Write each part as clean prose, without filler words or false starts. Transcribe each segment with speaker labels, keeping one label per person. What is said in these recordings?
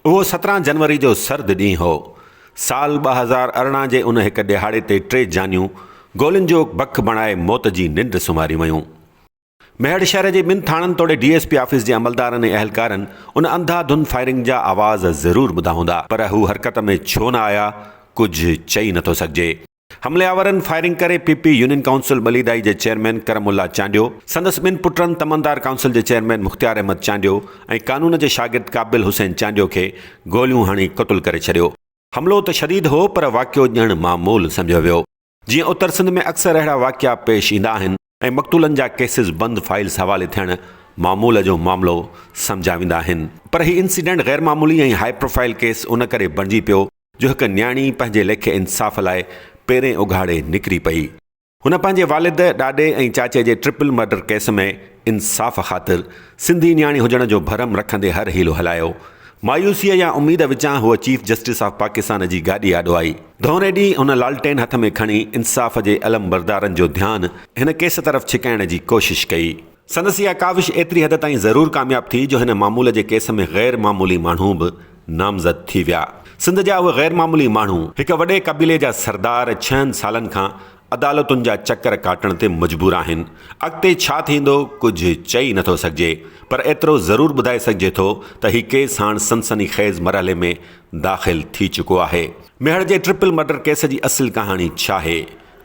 Speaker 1: اهو 17 جنوري جو سرد ڏينهن هو. سال 2018 جي ان هڪ ڏهاڙي تي ٽي جانيون گولين جو بک بڻائي موت جي ننڊ سمهاريون ويون. ميهڙ شهر جي ٻن ٿاڻن توڙي ڊي ايس پي آفيس جي عملدارن ۽ اهلڪارن ان انڌا ڌند فائرنگ جا آواز ضرور ٻڌا هوندا پر هو حرڪت ۾ ڇو نه آيا ڪجهه چئي نٿو سگهجي. حملي آورن فائرنگ ڪري P P union council Balidai جي چيئرمين ڪرم الله چانڊيو، سندس ٻن پٽن تمندار ڪائونسل جي چيئرمين مختيار احمد چانڊيو ۽ قانون جي شاگرد قابل حسين چانڊيو کي گوليون هڻي قتل ڪري ڇڏيو. حملو ته شديد هو پر واقعو ڄڻ معمول سمجهيو ويو. جيئن اتر سنڌ ۾ اڪثر اهڙا واقعا پيش ايندا آهن ۽ مقتولن جا ڪيسز بند فائلز حوالي ٿيڻ معمول جو معاملو سمجهيا ويندا آهن پر هي انسيڊنٽ غيرمعمولي ۽ هاء پروفائيل ڪيس ان ڪري بڻجي پيو جو هڪ نياڻي پنهنجي ليکي انصاف لاء پيرين اگهاڙي نڪري پئي. هن پنهنجي والد، ڏاڏي ۽ چاچي جي ٽرپل مرڊر ڪيس ۾ انصاف خاطر سنڌي نياڻي هجڻ جو ڀرم رکندي هر حيلو هلايو. مايوسيء يا اميد وچان هوء چيف جسٽس آف پاڪستان جي گاڏي آڏو آئي. ڌونري ڏينهن هن لالٽين هٿ ۾ کڻي انصاف جي علمبردارن جو ڌيان هن ڪيس طرف ڇڪائڻ جي ڪوشش ڪئي. سندس اها ڪاوش ايتري حد تائين ضرور ڪامياب ٿي جو هن معمول جي ڪيس ۾ غير معمولي ماڻهو به نامزد ٿي ويا. سنڌ جا اهي غير معمولي ماڻهو هڪ وڏي قبيلي جا سردار ڇهن سالن کان عدالتن جا چڪر ڪاٽڻ تي مجبور آهن. اڳتي ڇا ٿيندو ڪجهه چئي نٿو سگهجي پر ايترو ضرور ٻڌائي سگهجي ٿو ته هي ڪيس هاڻ سنسني خيز مرحلي ۾ داخل ٿي چڪو آهي. ميهڙ جي ٽرپل مرڊر ڪيس جي اصل ڪهاڻي ڇاهي؟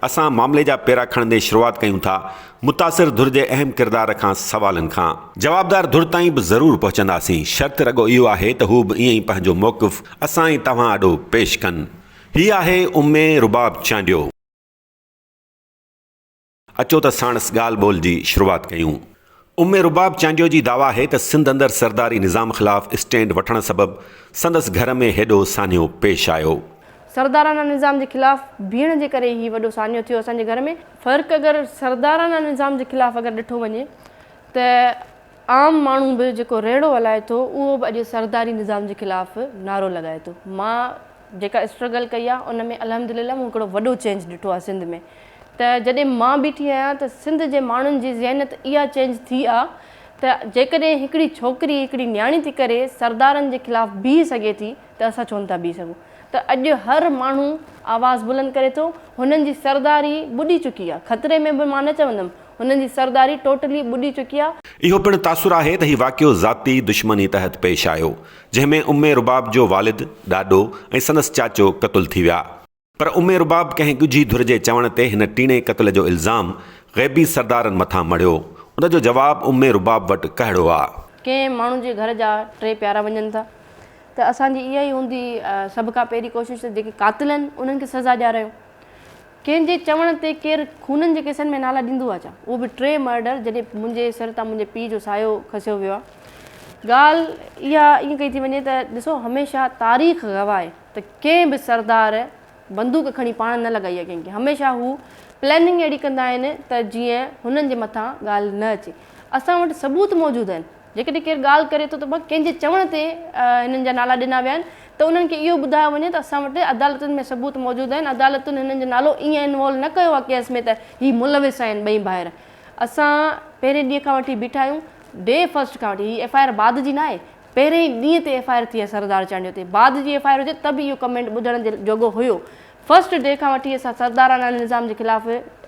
Speaker 1: اسان معاملي جا پيرا کڻندي شروعات ڪيون ٿا متاثر ڌر جي اهم ڪردار کان سوالن کان. جوابدار ڌر تائين به ضرور پهچنداسين، شرط رڳو اهو آهي ته هو به ائين ئي پنهنجو موقف اسان ۽ توهان آڏو پيش ڪن. هي آهي ام رباب چانڊيو. اچو ته ساڻس ڳالهه ٻولهه جي شروعات ڪيون. ام رباب چانڊيو جي دعويٰ آهي ته سنڌ اندر سرداري نظام خلاف اسٽينڊ وٺڻ سبب سندس گهر ۾ هيڏو سانحو پيش آيو.
Speaker 2: سردارانه نظام جي خلاف بيهڻ جي ڪري هي وڏو سانحو ٿيو اسان جي گهر ۾. فرق اگر سردارانه نظام جي خلاف اگر ڏٺو وڃي ته عام ماڻهو به جيڪو ريڙهو هلائي ٿو اهو به اڄ سرداري نظام جي خلاف نعرو لڳائي ٿو. مان جيڪا اسٽرگل ڪئي آهي ان ۾ الحمدلله مون هڪڙو وڏو چينج ڏٺو آهي سنڌ ۾ ته جڏهن مان بيٺي آهيان ته سنڌ جي ماڻهن جي ذهنيت اها چينج ٿي آهي ته جيڪڏهن هڪڙي ڇوڪري هڪڙي نياڻي ٿي ڪري سردارن جي خلاف بيهي سگهي ٿي ته اسان ڇو نٿا بيهي سگهون ته اڄ هر ماڻهو آواز بلند ڪري ٿو هنن جي سرداري ٻڏي چڪي آهي خطري ۾ به مان نه چوندم هنن جي سرداري ٽوٽلي ٻڏي چڪي آ.
Speaker 1: اهو پڻ تاثر آهي ته هي واقعو ذاتي دشمني تحت پيش آيو، جنهن ۾ ام رباب جو والد، ڏاڏو ۽ سندس چاچو قتل ٿي ويا. پر ام رباب ڪنهن ڳجهي ڌر جي چوڻ تي هن ٽيڻي قتل جو الزام غيبي سردارن مٿان مڙهيو. ان جو جواب ام رباب وٽ ڪهڙو آ؟
Speaker 2: ڪنهن ماڻهو جي گهر جا ٽي پيارا وڃن ٿا ته اسان جي اها ئي هوندي سڀ کان پهرين ڪوشش ته جيڪي قاتل آهن انهن کي سزا ڏيارايون. ڪنهن جي چوڻ تي ڪير خونن جي ڪيسن ۾ نالا ڏيندو آ ڇا؟ اهو به ٽي مرڊر جڏهن منهنجي سر تان منهنجي پيء جو سايو کسيو ويو آ. ڳالهه اها ائين ڪئي ٿي وڃي ته ڏسو هميشه تاريخ گواهه آهي ته ڪنهن به سردار بندوق کڻي پاڻ نه لڳائي آ ڪنهن کي هميشه هو پلاننگ اهڙي ڪندا آهن ته جيئن هنن جي مٿان ڳالهه نه اچي. اسان وٽ ثبوت موجود آهن. جيڪڏهن ڪير ڳالهه ڪري ٿو ته ڀا ڪنهن جي چوڻ تي هنن جا نالا ڏنا ويا آهن ته انهن کي اهو ٻڌايو وڃي ته اسان وٽ عدالتن ۾ ثبوت موجود آهن عدالتن هنن جو نالو ائين انوالو نه ڪيو آهي ڪيس ۾ ته هي ملوث آهن ٻئي ڀائر اسان پهرين ڏينهن کان وٺي بيٺا آهيون ڊي فرسٽ کان وٺي هي ايف I R بعد جي ناهي پهرين ڏينهن تي ايف I R ٿي آهي سردار چانڊيو تي بعد جي ايف I R هجي ته به اهو ڪمينٽ ٻڌڻ جي جوڳو هيو فرسٽ ڊي کان وٺي اسان سردارانه نظام جي خلاف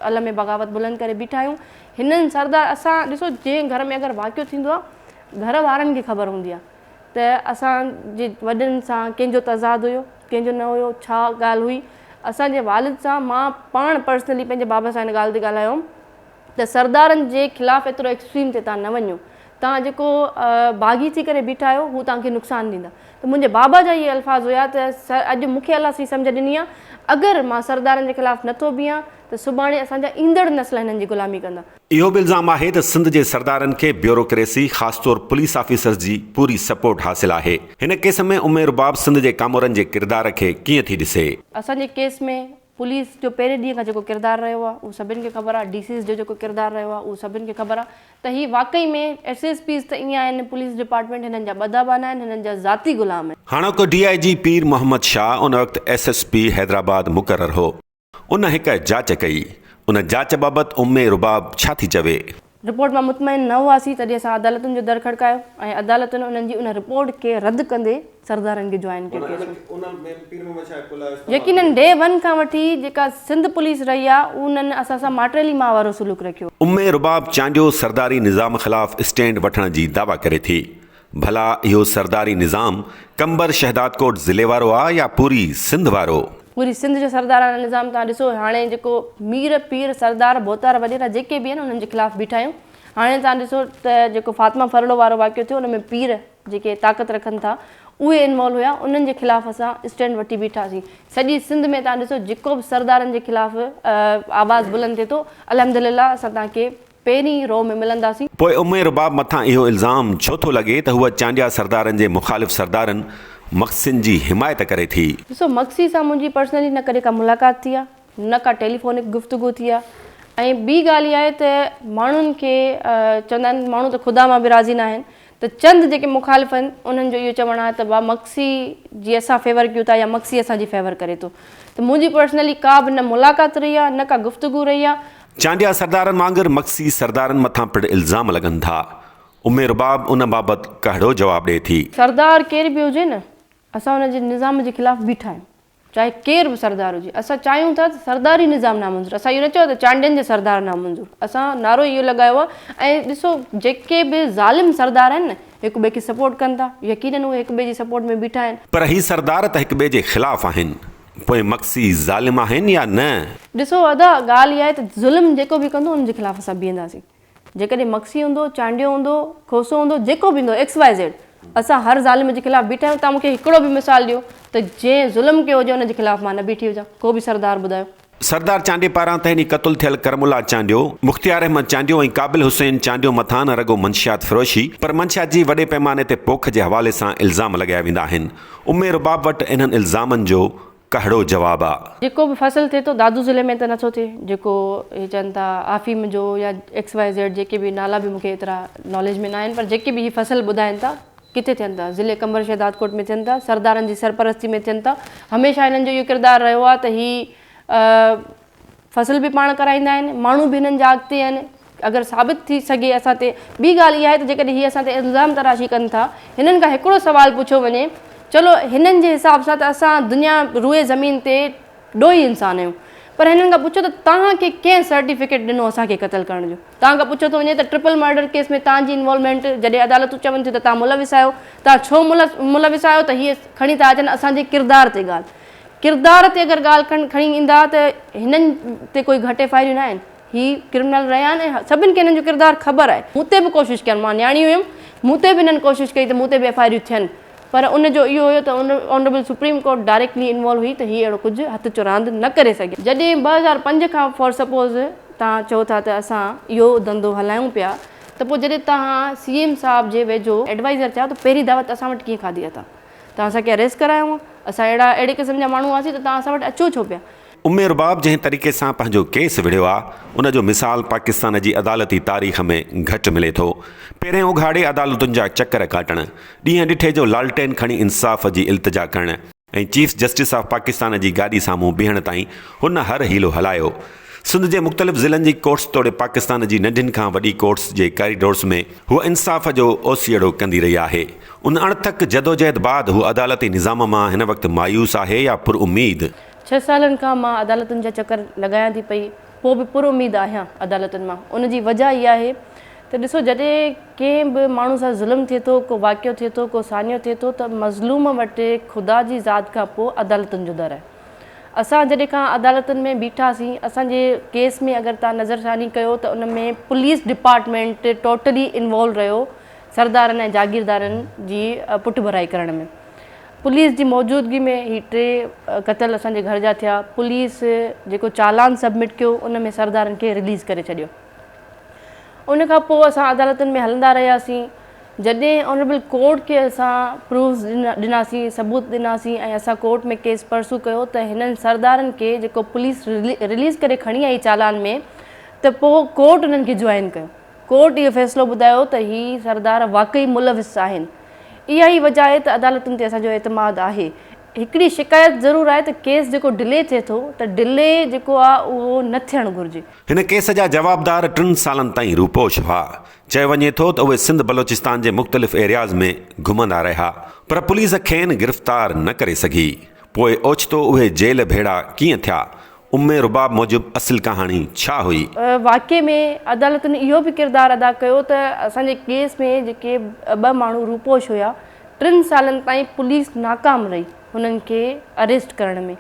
Speaker 2: علم بغاوت بلند ڪري بيٺا آهيون هنن سردار اسان ڏسو جنهن گهر ۾ اگر واقعو ٿيندو آهي گهر وارن کي خبر هوندي آهي ته اسان جي وڏن سان ڪنهن جو تضاد هيو ڪنهن جو نه هيو ڇا ڳالهه هئي اسان جي والد سان مان پاڻ پرسنلي پنهنجي بابا سان هن ڳالهه تي ڳالهايو هوم ته سردارن جي خلاف ايترو ايڪسٽريم تي تان نه وڃو تان جيڪو باغي ٿي ڪري بيٺا آهيو هو تان کي نقصان ڏيندا ته منهنجي بابا جا اهي الفاظ هيا ته اڄ مون کي الله سائين سمجهه ڏني آهي اگر مان سردارن جي خلاف نٿو بيهان ته سڀاڻي اسان جا ايندڙ نسل هنن جي غلامي ڪندا.
Speaker 1: اهو به الزام آهي ته سنڌ جي سردارن کي بيوروڪريسي خاص طور پوليس آفيسرز جي پوري سپورٽ حاصل آهي. هن ڪيس ۾ ام رباب سنڌ جي ڪامورن جي ڪردار کي ڪيئن ٿي ڏسي؟
Speaker 2: اسان جي ڪيس ۾ پوليس جو پهرين ڏينهن کان جيڪو ڪردار رهيو آهي اهو سڀن کي خبر آهي، ڊي سيز جو جيڪو ڪردار رهيو آهي اهو سڀن کي خبر آهي ته هي واقعي ۾ ايس ايس پيز ته ائين آهن پوليس ڊپارٽمينٽ هنن جا ٻڌا ٻانها آهن هنن جا ذاتي غلام آهن.
Speaker 1: هاڻوڪو ڊي I جي پير محمد شاهه ان وقت ايس ايس پي حيدرآباد مقرر هو. ان هڪ جاچ ڪئي. ان جاچ بابت ام رباب ڇا ٿي چوي؟
Speaker 2: رپورٽ مان مطمئن نه هئاسين تڏهن اسان عدالتن جو در کڙڪايو ۽ عدالتن انهن جي ان رپورٽ کي رد ڪندي سردارن کي جوائن ڪيو ڪيس ۾. يقينن ڊي ون کان وٺي جيڪا سنڌ پوليس رهي آ انهن اسان سان ماٽيلي ماء وارو سلوڪ رکيو.
Speaker 1: ام رباب چانڊيو سرداري نظام خلاف اسٽينڊ وٺڻ جي دعويٰ ڪري ٿي. ڀلا اهو سرداري نظام قمبر شهدادڪوٽ ضلعي وارو آ يا پوري سنڌ وارو؟
Speaker 2: پوري سنڌ جو سردارانه نظام توهان ڏسو هاڻي جيڪو مير پير سردار ڀوتار وڏيرا جيڪي به آهن انهن جي خلاف بيٺا آهيون هاڻي توهان ڏسو ته جيڪو فاطمه ڦرڙو وارو واقعو ٿيو ان ۾ پير جيڪي طاقت رکن ٿا اهي انوالو هيا انهن جي خلاف اسان اسٽينڊ وٺي بيٺاسين سڄي سنڌ ۾ توهان ڏسو جيڪو به سردارن جي خلاف آواز بلند ٿئي ٿو الحمدلله اسان توهان کي پهرين رو ۾ ملنداسين.
Speaker 1: پوء ام رباب مٿان اهو الزام ڇو ٿو لڳي ته هوء چانڊيا سردارن جي مخالف سردارن مگسين جي حمايت ڪري ٿي؟
Speaker 2: ڏسو مگسي سان منهنجي پرسنلي نه ڪڏهن ڪا ملاقات ٿي آ نه ڪا ٽيليفونڪ گفتگو ٿي آ ۽ ٻي ڳالهه اها آهي ته ماڻهن کي چوندا آهن ماڻهو ته خدا مان به راضي ناهن ته چند جيڪي مخالف آهن انهن جو اهو چوڻ آهي ته ڀا مگسي جي اسان فيور ڪيون ٿا يا مگسي اسان جي فيور ڪري ٿو ته منهنجي پرسنلي ڪا به نه ملاقات رهي آ نه ڪا گفتگو رهي آ.
Speaker 1: چانڊيا سردارن وانگر مگسي سردارن مٿان پڻ الزام لڳن ٿا. ام رباب ان بابت ڪهڙو جواب ڏئي ٿي؟
Speaker 2: سردار ڪير به هجي نه اسان ان جي نظام جي خلاف بيٺا آهيون. چاهي ڪير به سردار هجي اسان چاهيون ٿا ته سرداري نظام نامنظور اسان اهو نه چيو ته چانڊين جا سردار نامنظور اسان نعرو اهو لڳايو آهي ۽ ڏسو جيڪي به ظالم سردار آهن نه هڪ ٻئي کي سپورٽ ڪن ٿا يقينن اهي هڪ ٻئي جي سپورٽ ۾ بيٺا آهن.
Speaker 1: پر هي سردار ته هڪ ٻئي جي خلاف آهن پوء مگسي ظالم آهن يا نه؟
Speaker 2: ڏسو ادا ڳالهه اها آهي ته ظلم جيڪو به ڪندو ان جي خلاف اسان بيهنداسين. جيڪڏهن مگسي هوندو، چانڊيو هوندو، کوسو هوندو، جيڪو به هوندو ايڪس واء زيڊ اسان هر ظالم جي خلاف بيٺا آهيون، توهان مون کي هڪڙو به مثال ڏيو ته جنهن ظلم ڪيو هجي ان جي خلاف مان نه بيٺي هجان، ڪو به سردار ٻڌايو.
Speaker 1: سردار چانڊيي پاران تهني قتل ٿيل ڪرم الله چانڊيو، مختيار احمد چانڊيو ۽ قابل حسين چانڊيو مٿان نه رڳو منشيات فروشي پر منشيات جي وڏي پئماني تي پوک جي حوالي سان الزام لڳايا ويندا آهن. ام رباب وٽ انهن الزامن جو ڪهڙو جواب آ؟
Speaker 2: جيڪو به فصل ٿئي ٿو دادو ضلعي ۾ ته نٿو ٿئي جيڪو هي چون ٿا آفيم جو يا ايڪس واء زيڊ جيڪي به نالا به مونکي ايترا ناليج ۾ ناهن پر جيڪي به هي فصل ٻڌائن ٿا ڪٿي ٿين ٿا ضلعي قمبر شهدادڪوٽ ۾ ٿين ٿا سردارن جي سرپرستي ۾ ٿين ٿا هميشه هنن جو اهو ڪردار رهيو آ ته هي فصل به پاڻ ڪرائيندا آهن، ماڻهو به هنن جا اڳتي آهن، اگر ثابت ٿي سگهي اسان تي، ٻي ڳالهه اها آهي ته جيڪڏهن هي اسان تي الزام تراشي ڪن ٿا، هنن کان هڪڙو سوال پڇيو وڃي، چلو هنن جي حساب سان ته اسان دنيا روئي زمين تي ڏوهي انسان آهيون، پر هنن کان پڇو ته توهان کي ڪنهن سرٽيفڪيٽ ڏنو اسان کي قتل ڪرڻ جو؟ توهان کان پڇيو ٿو وڃي ته ٽرپل مرڊر ڪيس ۾ توهان جي انوالومينٽ جڏهن عدالتون چون ٿيون ته توهان ملوث آهيو، توهان ڇو ملوث آهيو ته هي کڻي ٿا اچن اسان جي ڪردار تي ڳالهه. ڪردار تي اگر ڳالهه کڻي ايندا ته هنن تي ڪوئي گهٽ ايف I آريون نه آهن. هي ڪرمنل رهيا آهن ۽ سڀن کي هنن جو ڪردار خبر آهي. مون تي به ڪوشش ڪين، مان نياڻي هيم، مون تي به هنن ڪوشش ڪئي ته مون تي به ايف I آريون ٿين پر ان جو اهو هيو ته honourable supreme court directly involve هئي ته هي اهڙو ڪجهه هٿ چراند نه ڪري سگهيا. جڏهن 2005 کان فار سپوز توهان چئو ٿا ته اسان اهو ڌنڌو هلايون پيا ته پوء جڏهن توهان سي ايم صاحب جي ويجهو ايڊوائيزر ٿيا ته پهرين دعوت اسان وٽ ڪيئن کاڌي اٿا؟ توهان اسان کي اريسٽ ڪرايو ها، اسان اهڙا اهڙي قسم جا ماڻهو هئاسين ته توهان اسان وٽ اچو ڇو پيا؟
Speaker 1: ام رباب جنهن طريقي سان پنهنجو ڪيس وڙهيو آ، ان جو مثال پاڪستان جي عدالتي تاريخ ۾ گهٽ ملي ٿو. پيرين اگهاڙي عدالتن جا چڪر ڪاٽڻ، ڏينهن ڏٺي جو لالٽين کڻي انصاف جي التجا ڪرڻ ۽ چيف جسٽس آف پاڪستان جي گاڏي سامهون بيهڻ تائين هن هر حيلو هلايو. سنڌ جي مختلف ضلعن جي ڪورٽس توڙي پاڪستان جي ننڍين کان وڏي ڪورٽس جي ڪاريڊورز ۾ هوء انصاف جو اوسيئڙو ڪندي رهي آهي. ان اڻٿڪ جدوجهد بعد هوء عدالتي نظام مان هن وقت مايوس آهي يا پراميد؟
Speaker 2: ڇهه سالن کان مان عدالتن جا چڪر لڳايان ٿي پئي، پوء به پراميد آهيان عدالتن مان. ان جي وجهه اها آهي ته ڏسو جڏهن ڪنهن به ماڻهو سان ظلم ٿئي ٿو، ڪو واقعو ٿئي ٿو، ڪو سانحو ٿئي ٿو ته مظلوم وٽ خدا جي ذات کان پوء عدالتن جو در آهي. اسان جڏهن کان عدالتن ۾ بيٺاسين اسان جي ڪيس ۾ اگر توهان نظرثاني ڪيو ته ان ۾ پوليس ڊپارٽمينٽ ٽوٽلي انوالو رهيو سردارن ۽ جاگيردارن جي پٺڀرائي ڪرڻ ۾ پوليس جي موجودگي ۾ هي ٽي قتل اسان جي گهر جا ٿيا پوليس جيڪو چالان سبمٽ ڪيو ان ۾ سردارن کي رليز ڪري ڇڏيو ان کان پوء اسان عدالتن ۾ هلندا رهياسين جڏهن آنريبل ڪورٽ کي اسان پروفز ڏناسين، ثبوت ڏناسين ۽ اسان ڪورٽ ۾ ڪيس پرسو ڪيو ته هنن سردارن کي جيڪو پوليس رليز ڪري کڻي آئي چالان ۾ ته پوء ڪورٽ انهن کي جوائن ڪيو. ڪورٽ اهو فيصلو ٻڌايو ته هي سردار واقعي ملوث آهن. اها ئي وجه آهي ته عدالتن تي اسان جو اعتماد آهي. هڪڙي شڪايت ضرور آهي ته ڪيس جيڪو ڊلي ٿئي ٿو ته ڊلي جيڪو آهي اهو نه ٿيڻ گهرجي.
Speaker 1: هن ڪيس جا جوابدار ٽن سالن تائين روپوش هئا. چيو وڃي ٿو ته اهي سنڌ بلوچستان جي مختلف ايرياز ۾ گهمندا رهيا پر پوليس کين گرفتار نه ڪري سگهي. پوء اوچتو اهي جيل ڀيڙا ڪيئن ٿيا؟ ام رباب موجب اصل ڪهاڻي ڇا هئي؟
Speaker 2: واقعي ۾ عدالتن اهو به ڪردار ادا ڪيو ته اسان جي ڪيس ۾ جيڪي ٻه ماڻهو روپوش هيا ٽن سالن تائين پوليس ناڪام رهي هنن کي اريسٽ ڪرڻ ۾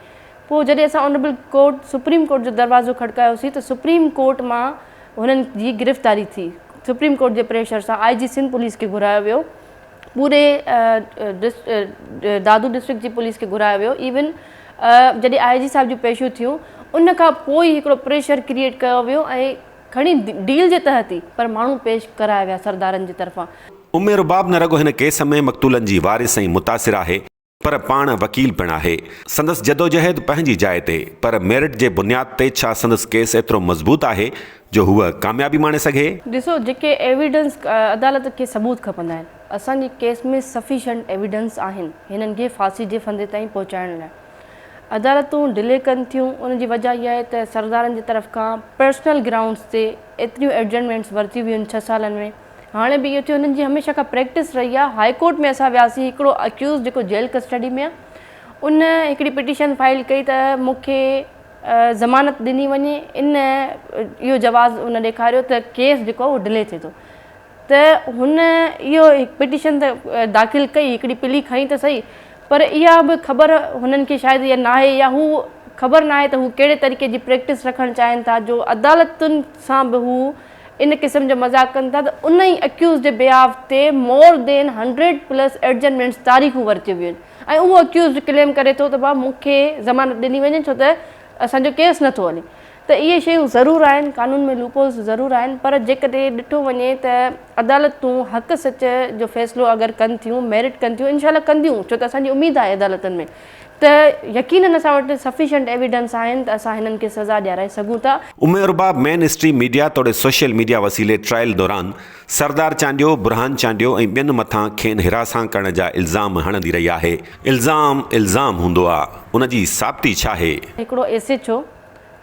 Speaker 2: پوء جڏهن اسان آنريبل ڪورٽ سپريم ڪورٽ جو دروازو کڙڪايوسين ته سپريم ڪورٽ مان هنن جي گرفتاري ٿي سپريم ڪورٽ جي پريشر سان آء جي سنڌ پوليس کي گهرايو ويو پوري دادو ڊسٽرڪٽ جي پوليس کي گهرايو ويو ايون جڏهن آء جي صاحب جون پيشيون ٿيون ان کان پوء ئي هڪڙو پريشر ڪريئيٽ ڪيو ويو ۽ کڻي ڊيل جي تحت ئي پر ماڻهو پيش ڪرايا ويا سردارن جي طرفان.
Speaker 1: ام رباب نه رڳو هن ڪيس ۾ مقتولن جي وارث ۽ متاثر آهي پر پاڻ وڪيل پڻ آهي. سندس جدوجهد پنهنجي جاء تي پر ميرٽ جي بنياد تي ڇا سندس ڪيس ايترو مضبوط آهي جو هوء ڪاميابي ماڻي سگهي؟
Speaker 2: ڏسو جيڪي ايويڊنس عدالت کي ثبوت کپندا آهن اسان جي ڪيس ۾ سفيشنٽ ايويڊنس آهن هنن کي ڦاسي جي ڦندي تائين پهچائڻ لاء عدالتون ڊلي ڪن ٿيون ان جي وجه اها آهي ته سردارن جي طرف کان پرسنل گرائونڊس تي ايتريون ايڊجرنمينٽس ورتيون ويون آهن ڇهه سالن ۾ هاڻي به اهو ٿيو هنن جي هميشه کان پريڪٽس رهي آهي هاء ڪورٽ ۾ اسان وياسين هڪڙو اڪيوز جيڪو جيل ڪسٽڊي ۾ آهي ان هڪڙي پٽيشن فائل ڪئي ته مون کي ضمانت ڏني وڃي ان اهو جواز ان ڏيکاريو ته ڪيس جيڪو آهي اهو ڊلي ٿئي ٿو ته هن اهو پٽيشن ته داخل ڪئي هڪڙي پلي کنئي ته سهي پر اها به خبر هنن کي شايد اها ناهي يا هو خبر ناهي ته هو ڪهڙي طريقي جي پريڪٽس رکڻ چاهين ٿا جو عدالتن سان به هو ان قسم جو مذاق ڪن ٿا ته ان ئي اڪيوز جي بيهاف تي مور دين هنڊريڊ پلس ايڊجرمينٽس تاريخون ورتيون ويون آهن ۽ اهو اڪيوزڊ ڪليم ڪري ٿو ته ڀاء مون کي ضمانت ڏني وڃي ڇو ته اسان جو ڪيس نٿو هلي ته اهي شيون ضرور آهن، قانون ۾ لوپ هولز ضرور آهن پر جيڪڏهن ڏٺو وڃي ته عدالتون حق سچ جو فيصلو اگر ڪن ٿيون، ميرٽ ڪن ٿيون، انشاء الله ڪنديون ڇو ته اسان جي اميد آهي عدالتن ۾ ته يقينن اسان وٽ سفيشنٽ ايويڊنس آهن ته اسان هنن کي سزا ڏيارائي سگهون ٿا.
Speaker 1: ام ارباب مين اسٽريم ميڊيا توڙي سوشل ميڊيا وسيلي ٽرائل دوران سردار چانڊيو، برهان چانڊيو ۽ ٻين مٿان کين هراسان ڪرڻ جا الزام هڻندي رهي آهي. الزام الزام هوندو آ، ان جي ثابتي ڇاهي؟
Speaker 2: هڪڙو S H O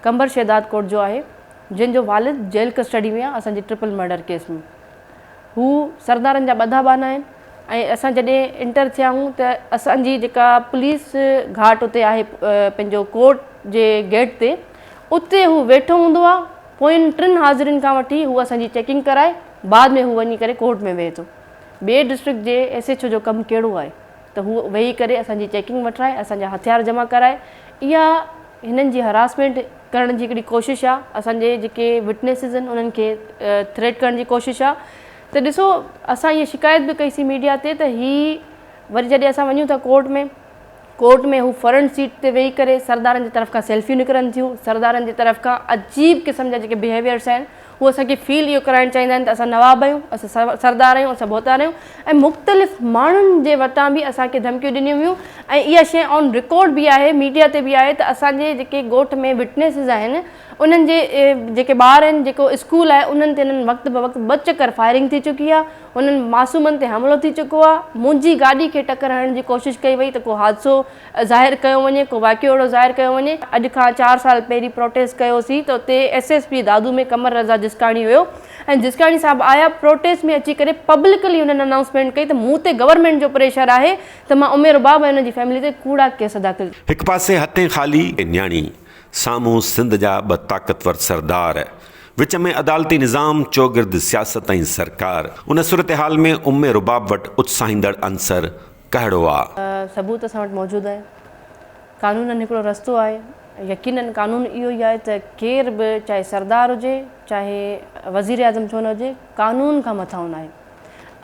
Speaker 2: Qambar Shahdadkot جو آهي جنهن جو والد جيل ڪسٽڊي ۾ آهي اسان جي ٽرپل مرڊر ڪيس ۾ هو سردارن جا ٻڌا ٻانها آهن ۽ اسان جڏهن انٽر ٿيا آهيون ته اسان جي جيڪا پوليس گهاٽ اتي آهي پنهنجو ڪورٽ جي گيٽ تي اتي هو ويٺو هوندو آهي پوين ٽن حاضرين کان وٺي هو اسان جي چيڪنگ ڪرائي بعد ۾ هو وڃي ڪري ڪورٽ ۾ ويهي ٿو ٻئي ڊسٽرڪٽ جي ايس ايڇ او جو ڪم ڪهڙو آهي ته هو ويهي ڪري اسان جي چيڪنگ وٺرائي اسان جا هٿيار جمع ڪرائي اها هنن جي هراسمينٽ ڪرڻ جي هڪڙي ڪوشش آ اسان جي جيڪي وٽنيسز آهن انهن کي ٿريٽ ڪرڻ جي ڪوشش آ ته ڏسو اسان اها شڪايت به ڪئي سين ميڊيا تي ته هي وري جڏهن اسان وڃون ٿا ڪورٽ ۾ ڪورٽ ۾ هو فرنٽ سيٽ تي ويهي ڪري سردارن جي طرف کان سيلفيون نڪرن ٿيون سردارن جي طرف کان عجيب قسم جا جيڪي بيهيويئرس آهن هو اسان کي فيل اهو ڪرائڻ چاهيندا آهن ته اسان نواب آهيون، اسان سردار آهيون، اسان ڀوتار آهيون ۽ مختلف ماڻهن جي وٽان به اسان کي ڌمڪيون ڏنيون ويون ۽ اها شيء آن رڪارڊ به آهي، ميڊيا تي به آهي ته اسان جي جيڪي ڳوٺ ۾ وٽنيسز آهن انهن جي جيڪي ٻار آهن جيڪو اسڪول آهي انهن تي انهن وقت بوقت ٻه چڪر فائرنگ ٿي چڪي آهي، انهن معصومن تي حملو ٿي چڪو آهي، منهنجي گاڏي کي ٽڪر هڻڻ جي ڪوشش ڪئي وئي ته ڪو حادثو ظاهر ڪيو وڃي، ڪو واقعو اهڙو ظاهر ڪيو وڃي. اڄ کان چار سال پهرين پروٽيسٽ ڪيوسين ته اتي S S P Dadu ۾ Qamar Raza Jiskani هيو ۽ جسڪاڻي صاحب آيا پروٽيسٽ ۾ اچي ڪري پبلڪلي هنن انائونسمينٽ ڪئي ته مون تي گورنمينٽ جو پريشر آهي ته مان ام رباب ۽ ان جي فيملي تي ڪوڙا ڪيس داخل
Speaker 1: هڪ پاسي هٿين خالي نياڻي، سامهون سنڌ جا ٻه طاقتور سردار، وچ ۾ عدالتي نظام، چوگرد سياست ۽ سرڪار. ان صورتحال ۾ ام رباب وٽ اتساهيندڙ عنصر ڪهڙو آ؟
Speaker 2: ثبوت اسان وٽ موجود آهن. قانونن هڪڙو رستو آهي. يقينن قانون اهو ئي آهي ته ڪير به چاهي سردار هجي چاهي وزيراعظم ڇو نه هجي قانون کان مٿانهون ناهي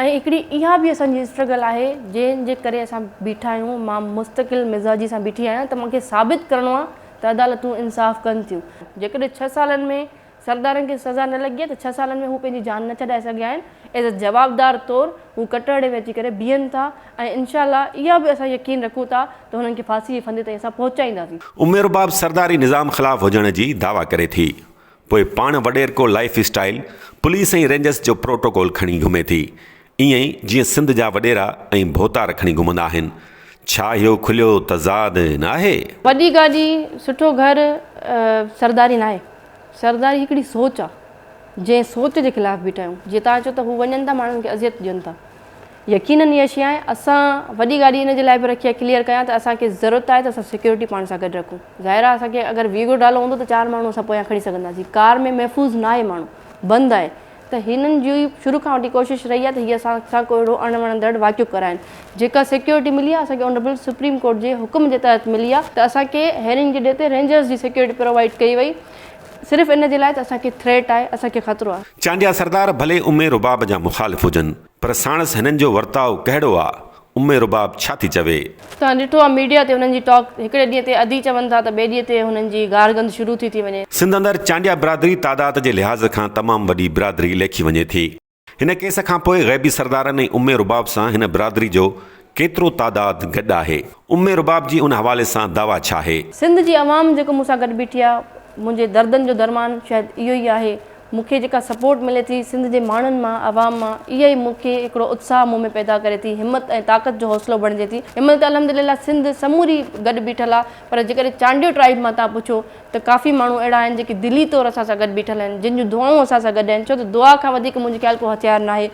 Speaker 2: ۽ هڪڙي اها به اسان جي اسٽرگل آهي جنهن جي ڪري اسان بيٺا آهيون مان مستقل مزاجي سان بيٺي آهيان ته مونکي ثابت ڪرڻو آهي ته عدالتون انصاف ڪن ٿيون جيڪڏهن ڇهه سالن ۾ سردارن کي سزا نه لڳي آهي ته ڇهه سالن ۾ هو پنهنجي جان نه ڇڏائي سگهيا آهن ايز اي جوابدار طور هو ڪٽهڙي ۾ اچي ڪري بيهن ٿا ۽ انشاء الله اها به اسان يقين رکون ٿا ته هنن کي ڦاسي جي ڦندي تائين اسان پهچائينداسين.
Speaker 1: ام رباب سرداري نظام خلاف هجڻ جي دعويٰ ڪري ٿي پوء پاڻ وڏيرڪو لائيف اسٽائيل، پوليس ۽ رينجرز جو پروٽوڪول کڻي گهمي ٿي. ائين ئي جيئن سنڌ جا وڏيرا ۽ ڀوتار کڻي گهمندا آهن. ڇا اهو کليو تضاد ناهي؟
Speaker 2: وڏي گاڏي، سٺو گهر سرداري ناهي. سرداري هڪڙي سوچ آ، جنهن سوچ جي خلاف بيٺا آهيون. جيئن توهان چئو ته هو وڃن ٿا ماڻهن کي اذيت ڏين ٿا. يقينن اها شيء آهي اسان وڏي گاڏي ان جي لاء به رکي آهي ڪليئر ڪيان ته اسان کي ضرورت آهي ته اسان سيڪيورٽي پاڻ سان گڏ رکون. ظاهر آهي اسان کي اگر ويگو ڊالو هوندو ته چار ماڻهو اسان پويان کڻي سگهنداسين. ڪار ۾ محفوظ ناهي ماڻهو، بند آهي. ته هنن جي شروع کان وٺي ڪوشش رهي آهي ته هي اسان سان ڪو اهڙو اڻ وڻندڙ واقعو ڪرائين. جيڪا سيڪيورٽي ملي آهي اسان کي آنريبل سپريم ڪورٽ جي حڪم جي تحت ملي آهي ته اسان کي هيئرنگ جي ڊي تي رينجرز جي سيڪيورٽي پرووائيڊ ڪئي وئي صرف ان جي لاء ته اسان کي ٿريٽ آهي اسان کي خطرو آهي.
Speaker 1: چانڊيا سردار ڀلي ام رباب جا مخالف هجن پر ساڻس هنن جو ورتاء ڪهڙو آ؟ ام رباب ڇا ٿي چوي؟
Speaker 2: توهان ڏٺو آ ميڊيا تي هنن جي ٽاڪ هڪڙي ڏينهن تي ادي چون ٿا ته ٻئي ڏينهن تي هنن جي گارگند شروع ٿي ٿي وڃي.
Speaker 1: سنڌ اندر چانڊيا برادري تعداد جي لحاظ کان تمام وڏي برادري ليکي وڃي ٿي. هن ڪيس کان پوء غيبي سردارن ۽ ام رباب سان هن برادري جو ڪيترو تعداد گڏ آهي؟ ام رباب جي ان حوالي سان دعويٰ ڇا آهي؟
Speaker 2: سنڌ جي عوام جيڪو مون سان گڏ بيٺي آ منهنجي دردن جو درمان شايد اهو ئي آهي. مون کي جيڪا سپورٽ ملي ٿي سنڌ جي ماڻهن مان، عوام مان، اها ئي مون کي هڪڙو اتساهه مون ۾ پيدا ڪري ٿي، همت ۽ طاقت جو حوصلو بڻجي ٿي. هن مهل ته الحمدلله سنڌ سموري گڏ بيٺل آ پر جيڪڏهن چانڊيو ٽرائيب مان توهان پڇو ته ڪافي ماڻهو اهڙا آهن جيڪي دلي طور اسان سان گڏ بيٺل آهن، جن جون دعائون اسان سان گڏ آهن، ڇو ته دعا کان وڌيڪ منهنجي خيال ڪو هٿيار ناهي.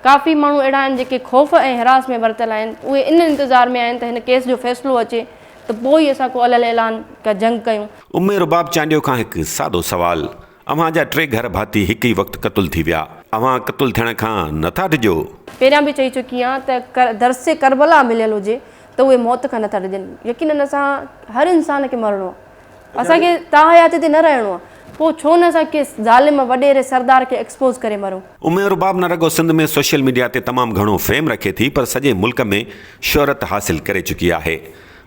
Speaker 2: ڪافي ماڻهو اهڙا آهن جيڪي خوف ۽ هراس ۾ ورتل آهن، اهي ان انتظار ۾ آهن ته هن ڪيس جو فيصلو اچي ته پوء ئي اسان ڪو علي الاعلان ڪا جنگ ڪيون.
Speaker 1: ام رباب چانڊيو کان هڪ سادو سوال، اوهان جا ٽي گهر ڀاتي هڪ ئي وقت قتل ٿي ويا، اوهان قتل ٿيڻ کان نه ٿا ڊڄو؟
Speaker 2: پهريان به چئي چڪي آهيان ته درس ڪربلا مليل هجي ته اهي موت کان نه ٿا ڊڄن، يقينن اسان هر انسان کي مرڻو آهي، اسان کي تاحياتي تي نه رهڻو آهي، پوء ڇو نه اسان ڪنهن ظالم وڏيري سردار کي ايڪسپوز ڪري مرون.
Speaker 1: ام رباب نه رڳو سنڌ ۾ سوشل ميڊيا تي تمام گهڻو فيم رکي ٿي پر سڄي ملڪ ۾ شهرت حاصل ڪري چڪي آهي.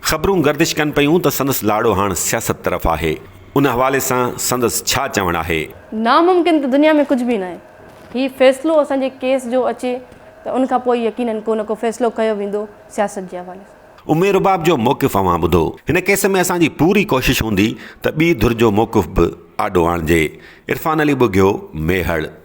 Speaker 1: خبرون گردش ڪن پيون ته سندس لاڙو هاڻ سياست طرف آهي. ان حوالي سان سندس ڇا چوڻ آهي؟
Speaker 2: ناممڪن ته دنيا ۾ ڪجهه به ناهي. هي فيصلو اسان جي ڪيس جو اچي ته ان کان پوء يقينن ڪو نه ڪو فيصلو ڪيو ويندو سياست جي حوالي سان.
Speaker 1: ام رباب جو موقف اوهان ٻڌو. هن ڪيس ۾ اسان جي پوري ڪوشش هوندي ته ٻي ڌر جو موقف به آڏو آڻجي. عرفان علي ٻگهيو، ميهڙ.